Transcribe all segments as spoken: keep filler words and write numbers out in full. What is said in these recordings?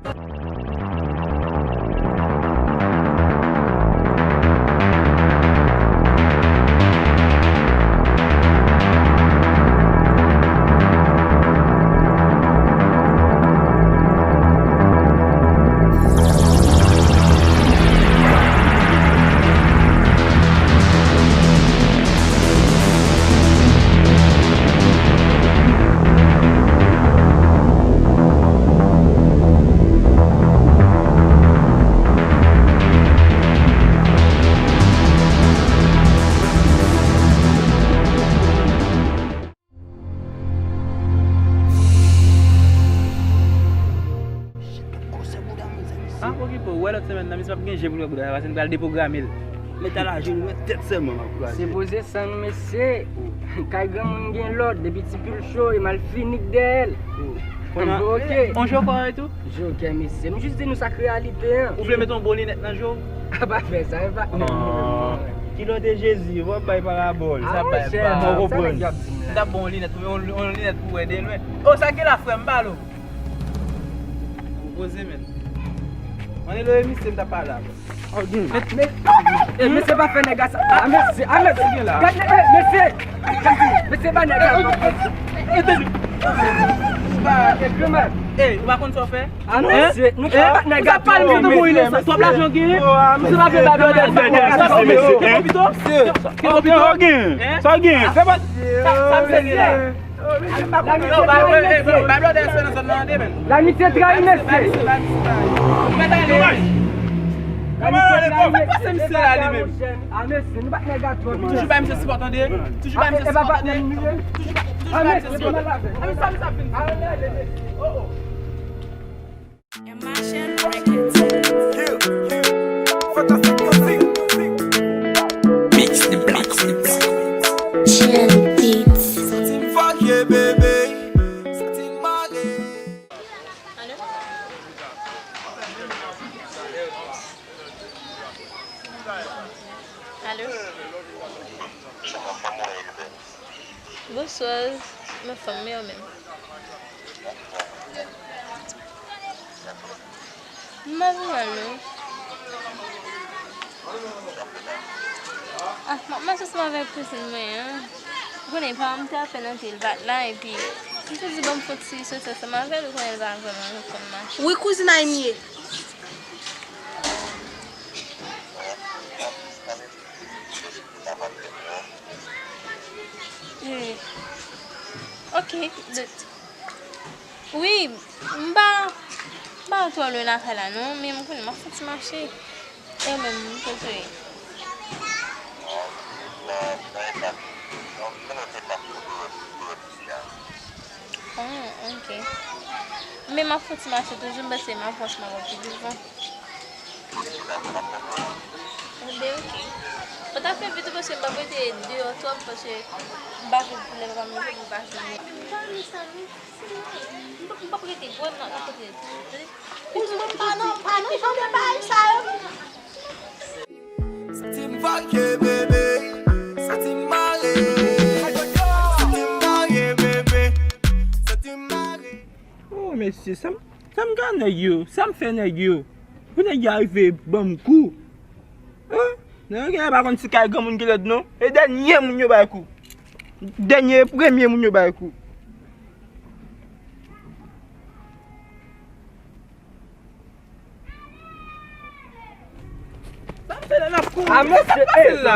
Pa okipe w, wè lòt semèn nan, misye p ap gen je pou l wè bouda sa, paske n pral depwograme l. Mete l ajenou, men tèt sèlman m ap kraze. Se poze san nou, mesye. Kay granmoun gen lòd, depi ti pil cho, e m al fini k dèyè l. Kounye a, ok. On jokè tou? Jokè, mesye. M jis di nou sa k reyalite an. Ou vle mete yon bon linèt nan je w? A pa fè sa, e pa. Ki lòt e Jezi, w ap bay parabòl, sa bay pa, m konprann. M t ap ba w yon linèt, yon, yon linèt pou wè de lwen. O, sa gen la, frè m, m pale w. Ou poze, men. Mande lè misye m t ap pale avè w. Mesye pa fè nèg a sa. A, mesye, a, mesye. Gad, mesye. Mesye pa nèg a. Ey, ou pa konn sa w fè? A, mesye, nou pa bat nèg a twò. Ou sa pale m tankou inosan. Twòp lajan w genyen? Misye pa vle ba blòdè. Sa w gen? Sa w gen? Sa w gen? Sa misye gen la? Lamitye trayi mesye. Lamitye trayi mesye. Pase misye la li menm. A mesye, nou bat nèg a twò. Toujou bay misye sipò tande. Toujou bay misye sipò tande. Toujou bay misye sipò tande. A mesye, sa misye ap vin. Oh, oh. Mix the beats, the beats. Chill beats. Santi m fòk ye bebe, santi m mare. Alo? Alo? Bonswa, m anfòm, men ou menm? M pa pi mal non. Ah, m ap mache ansanm avèk kouzin mwen an. Ou konnen pa m te ap fè nan pye l bat la, epi m te di ban m fon ti soti ansanm avè l, ou konnen l pa vrèman konn mache. Wi, kouzin Aimé. Eh, ok. Wi, m pa, m pa twò lwen lakay la non, men m konnen m ap fouti mache. E ou menm, kote w ye? Oh, ok. Men m ap fouti mache toujou, m panse m ap pran sou m ap pi devan. Enben, ok. Fò w ta fè vit wi, paske m p ap rete deyò twòp, paske m pa vle pou lè papa m rive pou l pa jwenn mwen. M pa renmen sa non. M p ap, m p ap rete gwo nan, nan kote l toujou, tande. Ou di mwen pa nan, pa nan jan de bagay sa yo. Santi m fòk ye bebe, santi m mare. Santi m mare bebe, santi m mare. Oh, mesye, sa m, sa m ka nèg yo, sa m fè nèg yo. Pou nèg yo arive ban m kou. Hein? Nèg yo pa konn si kay granmoun ki lèd non. E dènye moun yo bay kou. Dènye, premye moun yo bay kou. Sa m fè la, n ap kouri. A, mesye, sa k pase l la?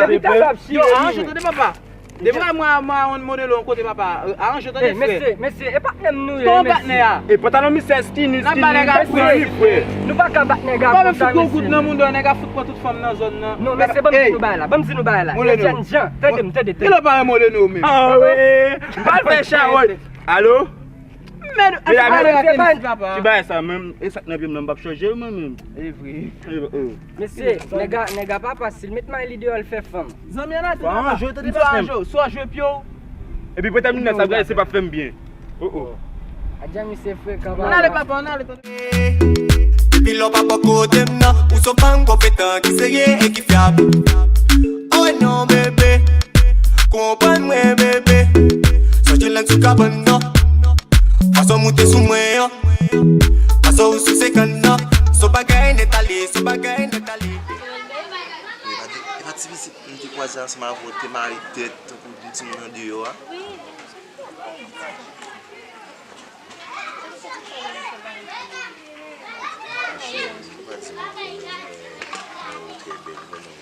Yo, aranje w tande, papa. Depi la, mwen, mwen, mwen, modelo yon kote, papa. Aranje w tande, frè. Mesye, mesye, e patnè m nou ye, mesye. Kòman patnè a? E pantalon misye skinny, skinny, skinny, frè. Nou pa ka bat nèg a konsa, mesye. Ou pa menm fout yon goud nan moun, nèg a fout pran tout fanm nan zòn nan. Non, mesye, ban m di nou bagay la, ban m di nou bagay la. Etienne Jean, tande m, tande, tande. Kilè w pa renmen Moleno menm? Ah, wi. M pa fè chawòt. Alo? Medam, se pa ti bagay sa menm, e sa k nan pye m nan, m p ap chanje mwen menm. E vre. Mesye, nèg a, nèg a pa fasil, met may li deyò, l fè fanm. Zanmi an ate, papa. Aranje w, tande, papa. Si w jwe pye w. Epi pwetèmine sa, bagay se p ap fè m byen. Oh, oh. Adja misye frekan, papa. Ann ale, papa, ann ale, tande. Depi lè w pa bò kote m nan, ou se yon fanm konpetan ki serye e ki fyab. Oh non, bebe, konprann mwen, bebe. Sonje lè n sou kabann nan. Fason w moute sou mwen an. Fason w souse Kanna, son bagay nèt ale, son bagay nèt ale. E pa ti, e pa ti pitit m te kwaze ansanm avè w, te mare tèt tankou yon timoun andeyò a. Cheri, m pa di nou, men, men, men, ou trè bèl, vrèman.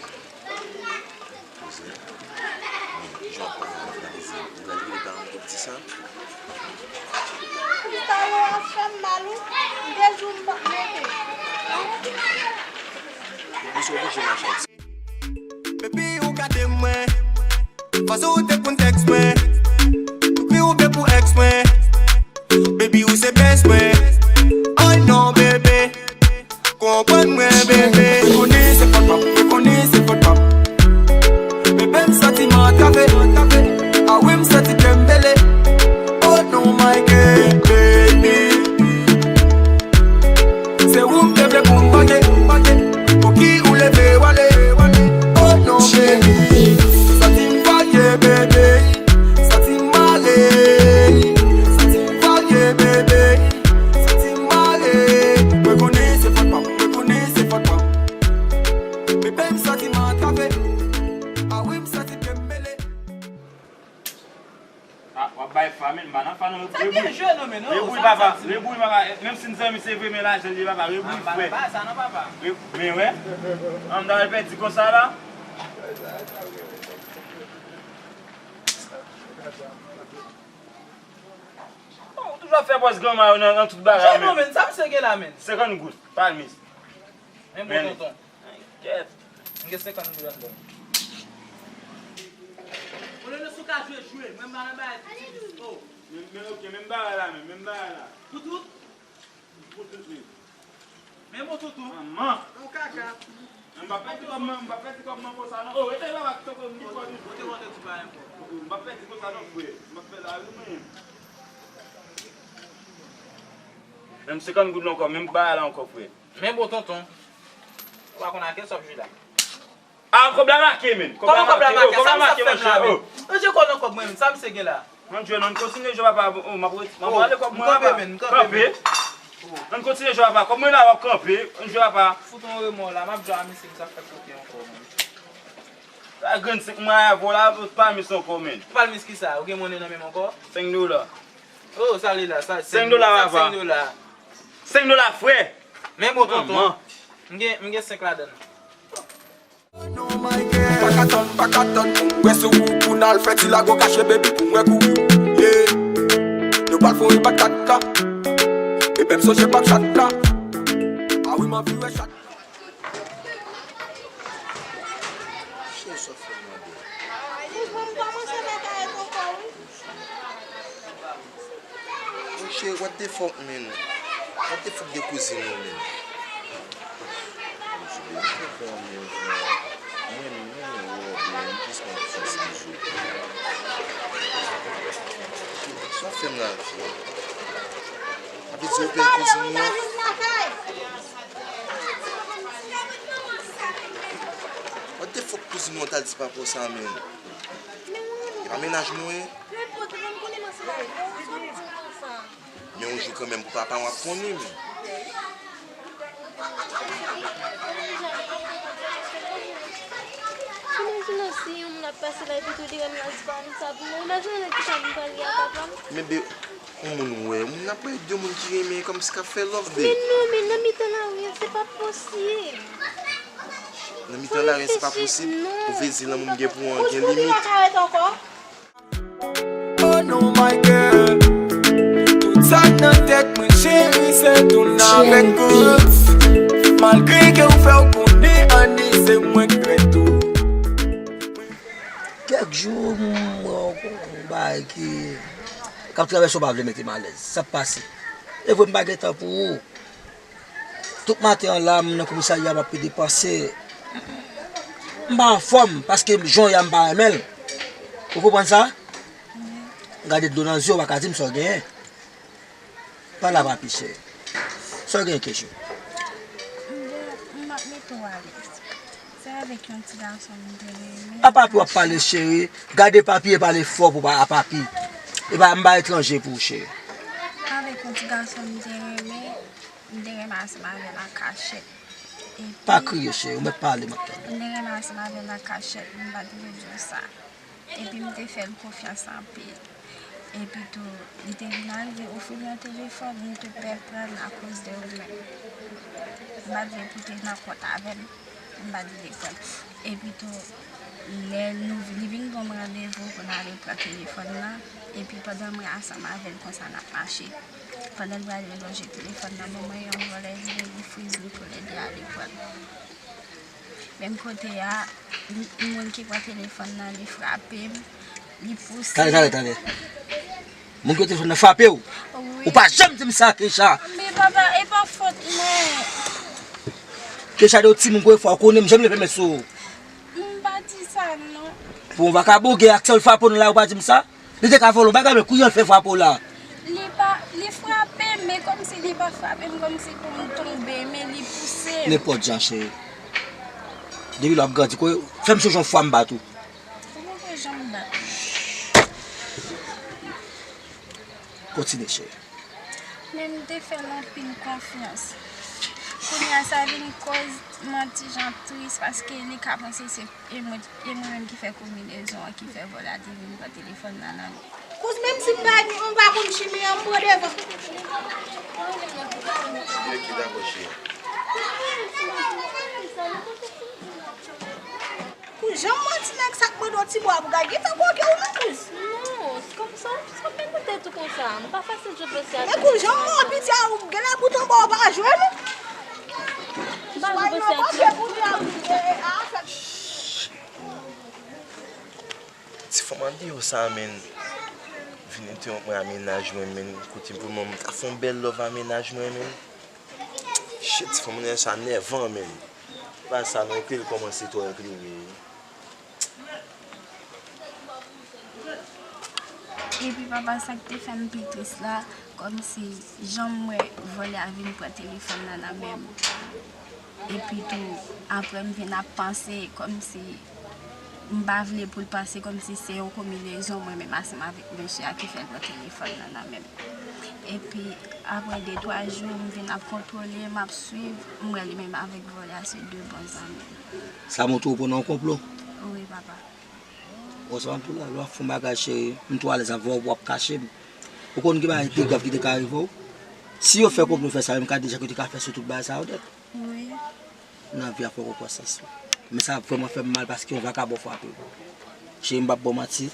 Poze. Men, jan w ap pale a, m ap analize. Ou pral rele paran w pou w di sa? Talè a fè m mal, wi. M te di w m p ap mete. Ou bezwen oblije mache ak Baby, ou gade mwen. Fason ou te konn tèks mwen. Ou kwi oubyen pou èks mwen. Baby, ou se bèz mwen. Oh non, bebe. Konprann mwen, bebe. Mwen konnen se fòt pa m, mwen konnen se fòt pa m. Bebe, m santi m antrave. Ah wi, m santi ke m mele. Oh non, my girl, baby. Se ou m te vle pou m manje, manje. Pou ki ou leve w ale, w ale. Oh non, baby. Santi m varye, bebe. Santi m mare. Santi m varye, bebe. Santi m mare. Mwen konnen se fòt pa m, mwen konnen se fòt pa m. Bebe, m santi m antrave. Ah wi, m santi ke m mele. Ah, w ap bay fa, men m pa nan fa non, rebouy. Sa byen jwe non, men non. Rebouy, papa, rebouy, papa. Menm si n zanmi, se vre, men lajan l ye, papa, rebouy, frè. Sa non, papa. Re-, men wè. An m ta pèdi konsa la. Bon, ou toujou ap fè pòz granma yo nan, nan tout bagay, men. Jwe non, men, sa misye gen la, men. Senkant goud, palmis. Men bon, tonton. Kèt. M gen senkant goud anndan. Olele si w ka jwe, jwe. Mwen m pa nan bagay ti, ti, oh. Men, men, ok, menm bagay la, men, menm bagay la. Pou tout? Pou tout, wi. Men bon, tonton. Manman. Yon kaka. M pa pèdi kòb mwen, m pa pèdi kòb mwen konsa, non. Oh, rete la, va toko m di kòb. Ou te konn di pa enpòt. M pa pèdi konsa, non, frè. M ap fè la, wi, mwen. Menm senkant goud la ankò, menm bagay la ankò, frè. Men bon, tonton, ou pa konn a kiyès w ap jwe la. Ah, kòb la make, men. Kòman kòb la make? Sa misye ap fè m la, men? Ranje kòb nan kòb mwen, men. Sa misye gen la? Ann jwe non, ann kontinye jwe, papa. Oh, m ap ret-, m ap rale kòb mwen, papa. Kanpe, men, kanpe. Kanpe. Ann kontinye jwe, papa. Kòb mwen la, w ap kanpe. Ann jwe, papa. Fout yon remò la, m ap jwe a misye, misye ap fè kote ankò, men. La grenn senk mwa avè w la, pa mis ankò, men. Ou pa mis kisa? Ou gen monnen nan men m ankò? Senk dola. Oh, sa li la, sa, senk dola, papa. Senk dola. Senk dola, frè. Men bon, tonton. Manman. M gen, m gen senk ladann. Pa ka tann, pa ka tann pou m wè sou ou, pou n al fè ti lago kache, baby, pou m wè kou ou, yeah. Nou pral fon e bat kat la. E menm sonje p ap chat la. Ah wi, m anvi wè chat. Cheri, sa w fè m la, boo? Mwen kòmanse pa ka ret ankò, wi. Monchè, what the fuck, man? What the fuck de kouzin ou, man? Monchè, what the fuck, man? Mwen, mwen, wò, man, jis mwen fè sa jou. Sa w fè m la, fi? Sa vle di ou pè kouzin ou an? What the fuck kouzin ou an t al di papa w sa, man? E pa mennaj mwen. Men yon jou kanmenm pou papa w ap konnen, men. Imajine w si yon moun ap pase la epi tou li wè m la, li pa di sa pou mwen. Imajine w nan kisa m pral ye a papa m. Men be, yon moun wè, moun ap wè de moun ki renmen kòmsi k ap fè love, be. Men non, men nan mitan lari a, se pa posib. Nan mitan lari a, se pa posib. Ou vle di lanmou m gen pou ou an gen limit. Ou sou li pa ka ret ankò? Oh non, my girl. Tout sa k nan tèt mwen, cheri, se tounen avèk ou. Malgre ke ou fè w konnen, Annie, se mwen k trèt ou. Kèk jou, m wè yon bagay ki, k ap travèse w pa vle mete m alèz. Sa k pase? E vre, m pa gen tan pou ou. Tout maten an la, m nan komisarya, m ap pede panse. M pa anfòm, paske jan w ye a, m pa renmen l. Ou konprann sa? Gade dlo nan zye w, pa ka di m sa w genyen. Pale a papi, cheri. Sa w genyen, kesyon? M ap mete w alèz. Se avèk yon ti gason m te renmen. A papi w ap pale, cheri. Gade papi e pale fò pou pa a papi. E pa, m pa etranje pou ou, cheri. Avèk yon ti gason m te renmen, m te renmen. renmen ansanm avè l an kachèt. Epi, pa kriye, cheri, ou mèt pale, m ap tande. M te renmen ansanm avè l an kachèt, m pa t vle di w sa. Epi m te fè l konfyans anpil. Epi tou, li te vin al, li te ofri m yon telefòn, m te pè pran l akoz de ou menm. M pa t vle pou te nan kont avè m, m pa t vle pran l. Epi tou, lè nou, li vin ban m randevou pou n ale pran telefòn nan, epi pandan mwen ansanm avè l konsa n ap mache, pandan l prale lonje telefòn nan ban mwen, yon vòlè vini, li friz li pou l ede ale pran l. Menm kote a, m- moun ki pran telefòn nan, li frape m, li pouse m. Tande, tande, tande. Moun ki pran telefòn nan frape w? Wi. Ou pa janm di m sa, Keisha. Men papa, e pa fòt mwen. Keisha, de yon timoun konbyen fwa ou konnen m janm leve men sou ou? M pa di sa, non. Pou yon vakabon gen aksè l frape w nan lari, ou pa di m sa? Li te ka vòlè yon bagay, men kounye a l fè frape w la. Li pa, li frape m, men kòmsi li pa frape m, kòmsi pou m tonbe, men li pouse m. Nenpòt jan, cheri. Depi lè w ap grandi, ko- fè m sonje yon fwa m bat ou. Ou poko janm bat mwen. Kontinye, cheri. Men m te fè l anpil konfyans. Kounye a, sa vin koz m yon ti jan tris, paske li ka panse se E mwen, e mwen menm ki fè konbinezon an, ki fè vòlè a te vin pran telefòn nan nan men. Kouz, menm si m pa gen, m pa konn chimen an, m pran devan. Kouz, jan m wè ti nèg sa k mande yon ti bwa pou gade, gentan koke w non, kouz. Non, se kòm sa, sa fè nou tèt ou konsa. M pa fasil jwe dosye a. Men kouz, jan m wè w piti a, ou genlè bout anba w pa jwe non. M pa jwe dosye a. Ti fanm andeyò sa, menn. Vin entèwonp mwen a mennaj mwen, menn. Kote pou mwen, m ta fè yon bèl love a mennaj mwen, menn. Shit, ti fanm andeyò sa nèvan, menn. Pa sa non, epi l kòmanse twò eklere. Epi papa, sa k te fè m pi tris la, kòmsi jan m wè vòlè a vin pran telefòn nan nan men m. Epi tou, apre m vin ap panse kòmsi m pa vle pou l panse kòmsi se yon konbinezon mwen menm ansanm avèk mesye a ki fè l pran telefòn nan nan men m. Epi, apre de twa jou, m vin ap kontwole, m ap swiv, m wè li menm avèk vòlè a se de bon zanmi. Sa montre w pran nan yon konplo? Wi, papa. Bon, sa m tou la, lè w ap fè yon bagay, cheri, m tou alèz avè w, w ap kache m. Ou konn gen bagay pi grav ki te ka rive w? Si yo fè konplo fè sa, menm ka deja ke yo te ka fè sou tout bagay sa yo nèt. Wi. Nan vi a fò w konn pran sans ou. Men sa vrèman fè m mal paske yon vakabon frape m. Cheri, m p ap ba w manti.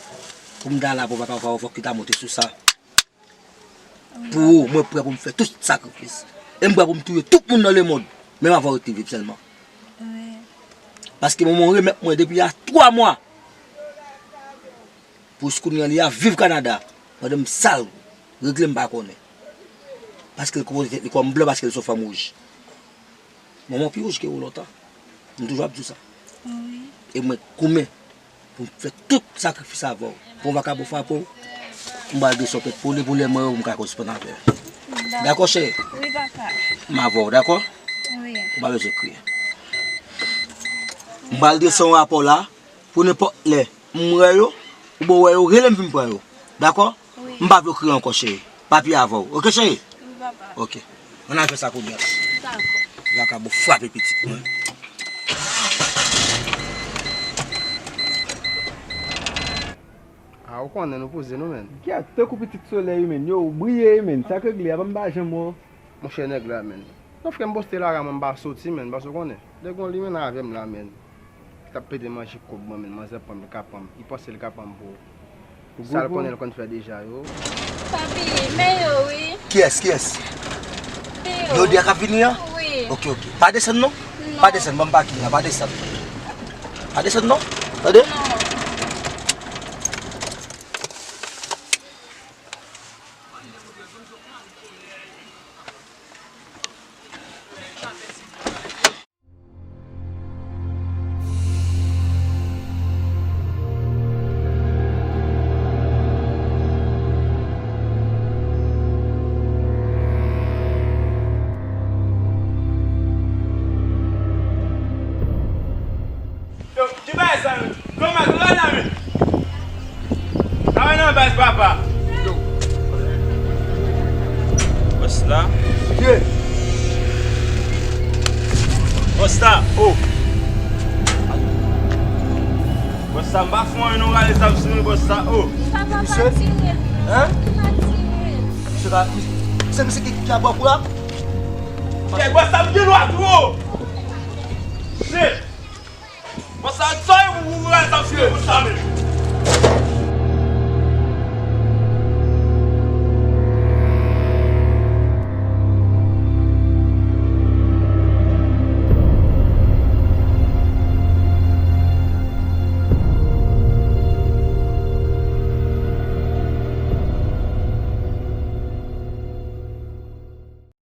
Pou m ta la pou vakabon frape w, fòk li ta monte sou sa. Pou ou, mwen prè pou m fè tout sakrifis. E m prè pou m touye tout moun nan lemonn. Menm avè w ret viv sèlman. Wi. Paske manman w remèt mwen depi a twa mwa. Pou jis kounye a li ap viv Kanada. Pandan m sal, regle m pa konnen. Paske l konpoze tèt li kòm blan paske l se yon fanm wouj. Manman w pi wouj ke ou lontan. M toujou ap di w sa. Wi. E mwen goumen pou m fè tout sakrifis avè w. Pou yon vakabon frape w, m pral desann tèt pou li, pou lè mwen yo, pou m ka koresponn avè l. Dakò, cheri? Wi, papa. M avè w, dakò? Wi. Ou pa bezwen kriye. M pral desann rapò la, pou nenpòt lè m wè yo, oubyen w wè yo, rele m vin pran yo. Dakò? Wi. M pa vle w kriye ankò, cheri. Papi avè w. Oke, cheri? Wi, papa. Oke. Ann al fè sa kounye a. Dakò. Vakabon frape pitit mwen. A, ou konnen nou poze nou, menn. Gyèt, tankou pitit solèy, wi, menn. Yo, ou briye, wi, menn. Sa k regle a, pa m pa janm wè w. Monchè, nèg la, menn. Non, frè m poste la, mwen m pa soti, menn, paske w konnen. Nèg yon li menn avè m la, menn. Li t ap pete manje kòb mwen, menn. Manzè pran m, li ka pran m. Li panse li ka pran m pou sa l konnen l konn fè deja yo. Papi, men yo, wi. Kiyès, kiyès? Yo. Yo di a k ap vini an? Wi. Oke, oke. Pa desann non. Non. Pa desann, ban m pake la, pa desann. Pa desann non. Tande? Non. Yo, ki bagay sa yo? Yo, Mak, ou la, men? Travay nan baz, papa. Yo. Bòs la. Ye. Sa, oh. Bòs sa, m pa fè anyen non, rale zam sou mwen, bòs sa, oh. Papa, pa tire l. Hein? Pa tire l. Misye pa, se misye ki, ki ap bò kou la? Kè, bòs sa, m gen lwa tou, oh. Shit. Bòs sa, sa, ou, ou rale zam sou mwen, bòs sa, men.